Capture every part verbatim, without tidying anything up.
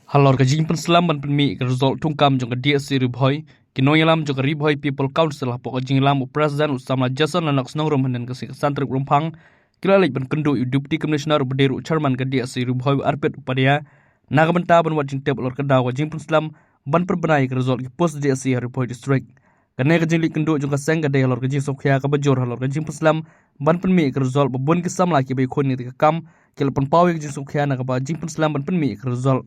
Halor ka jingpynslem ban pynmih ka result thungkam jong ka D S C Ri Bhoi, ki nongïalam jong ka Ri Bhoi People Council hapoh ka jingïalam u President u samla Jason Lennox Nongrum hynnin ka sngi ka san tarik Rymphang, ki la leit ban kynduh ïa u Deputy Commissioner u ba dei ruh u Chairman ka D S C Ri Bhoi u Arpit Upadhyay, na ka bynta ban wad jingtip halor ka daw ka jingpynslem ban pynbna ïa ka result ki post D S C ha Ri Bhoi District. Kane ka jingleit kynduh jong ka seng ka dei halor ka jingsngewkhia kaba jur halor ka jingpynslem ban pynmih ïa ka result ba bun ki samla kiba ïakhun ïa ka kam ki la pynpaw ïa ka jingsngewkhia na kaba jingpynslem ban pynmih ïa ka result.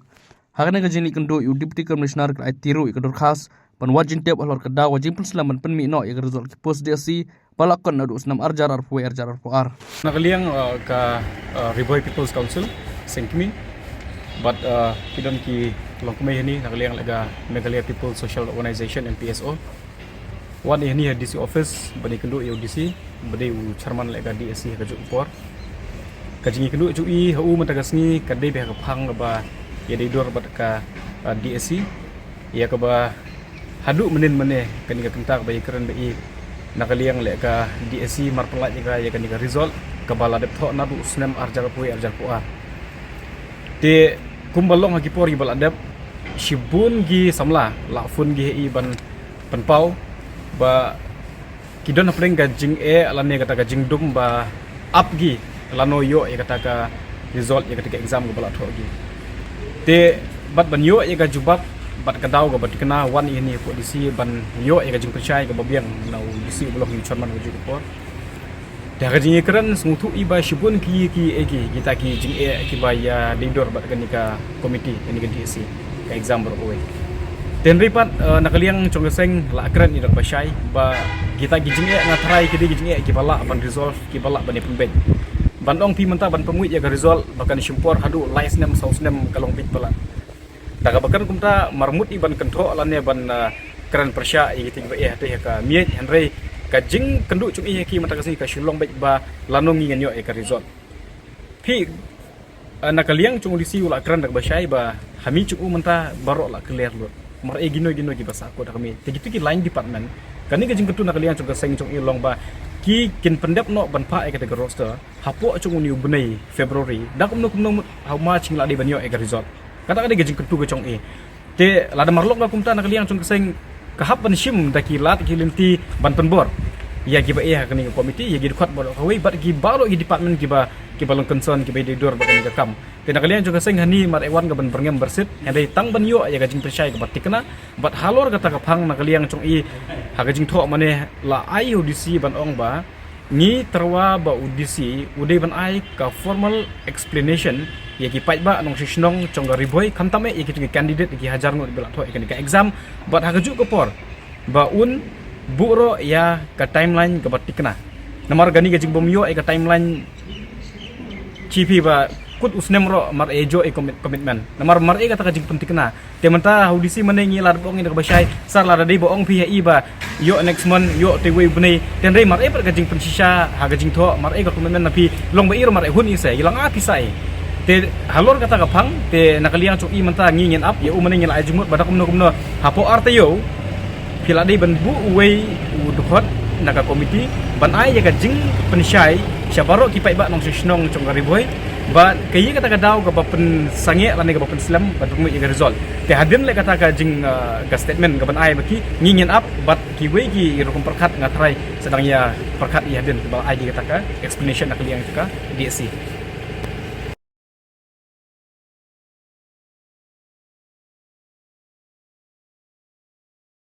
Ha kane ka jingleit kynduh ïa u Deputy Commissioner ka la aiti ruh ïa ka dorkhas ban wad jingtip halor ka daw ka jingpynslem ban pynmih noh ïa ka result ki post D S C ba la kot naduh u snem ar hajar arphew wei ar hajar arphew ar. Na ka liang, uh, ka, uh, Ri Bhoi People's Council, Seng Kmie, bad, uh, ki don ki longkmie hangne na ka liang leh ka Meghalaya People's Social Organization, M P S O. Wan ïa hangne ha D C office ban ïakynduh ïa u D C ba dei u Chairman leh ka D S C ha kajuh ka por. Ka jingïakynduh jong i ha u mynta ka sngi ka dei beit ha ka phang kaba ïadei dur bad ka, uh, D S C. Ïa kaba haduh mynhynnin mynne kane ka kynta kaba ïakren bad i na ka liang leh ka D S C mar pynlait ïa ka, ïa kane ka result kaba la dep thoh naduh u snem ar hajar arphew wei ar hajar arphew ar. Te kumba long ha ki por kiba la dep, shibun ki samla la phone ki ha i ban pynpaw ba ki don hapdeng ka jingeh lane kata ka jingdum ba ap ki lano ïoh ïa kata ka result ïa kata ka exam kaba la thoh ki. Te bad ban ïoh ïa ka jubab bad ka daw kaba thikna, wan ïa hangne hapoh D C ban ïoh ïa ka jingpynshai kaba biang na u D C uba long u Chairman ha kajuh ka por. Te ha ka jingïakren sngewthuh i ba shibun ki, ki, eh, ki, kita ki jingeh kiba ïadei dur bad kane ka committee, kane ka D S C, ka exam baroh kawei. Te hynrei pat, eh, na ka liang jong ka seng la kren ïa kaba shai ba kita ki jingeh nga tharai ki dei ki jingeh kiba lah ban resolve, kiba lah ban ïapynbeit. Ban ong phi mynta ban pynmih ïa ka result ba kan shim por haduh lai snem saw snem ka long beit palat. Da kaba kren kumta mar mut i ban kynthoh lane ban, ah, kren pyrshah ïa kita kiba eh ha ka miej, hynrei ka jingkynduh jong i ha ki mynta ka sngi ka shu long beit ba lano ngi ngan ïoh ïa ka result. Phi, ah, na ka liang jong u D C u la kren da kaba shai ba ha miej jong u mynta baroh la clear lut. Mar eh kino kino kiba sahkut ha ka miej. Te kito ki line department, kane ka jingkyntu na ka liang jong ka seng jong i long ba ki kin pyndep noh ban phah ïa kata ka roster hapoh jong une u bnai February. Da kumno kumno mut ha u March ngi la dei ban ïoh ïa ka result. Kata ka dei ka jingkyntu ka jong i. Te lada mar long ka kumta na ka liang jong ka seng ka hap ban shim da ki lad ki lynti ban pynbor ïa kiba eh ha kane ka committee, ïa ki dkhot baroh kawei bad ki baroh ki department kiba, kiba long concern kiba ïadei dur bad kane ka kam. Te na ka liang jong ka seng hangne mar eh wan ka ban byrngem byrsit, hynrei tang ban ïoh ïa ka jingpynshai kaba thikna bad halor kata ka phang na ka liang jong i ha ka jingthoh mane la ai u D C ban ong ba ngi tyrwa ba u D C u dei ban ai ka formal explanation ïa ki paidbah nongshong shnong jong ka Ri Bhoi khamtam eh ïa ki jong ki candidate ïa ki hajar ngut ba la thoh ïa kane ka exam bad ha kajuh ka por ba un buh ruh ïa ka timeline kaba thikna. Namar kane ka jingbym ïoh ïa ka timeline chi phi ba kut u snem ruh mar eh jooh ïa commit-, commitment. Namar mar eh kata ka jingpynthikna. Te mynta ha u D C mane ngi la dep ong ïa kaba shai, sir lada dei ba ong phi ha i ba ïoh next month, ïoh te wei u bnai. Te hynrei mar eh pat ka jingpynshisha ha ka jingthoh, mar eh ka commitment na phi, long ba i ruh mar eh hun i sa, i la nga phi sa i. Te halor kata ka phang, te na ka liang jong i mynta ngi ngin ap ïa u mane ngi la ai jingmut ba da kumno kumno hapoh ar taïew phi la dei ban buh uwei u dkhot na ka committee ban ai ïa ka jingpynshai sha baroh ki paidbah nongshong shnong jong ka Ri Bhoi. Bad ka ïa kata ka daw kaba pynsangeh lane kaba pynslem ban pynmih ïa ka result. Te hadien leh kata ka jing, ah, ka statement kaban ai ba ki ngi ngin ap bad kiwei ki rukom pyrkhat nga tharai sa dang ïa pyrkhat ïa hadien ba ai ïa kata ka explanation na ka liang ka D S C.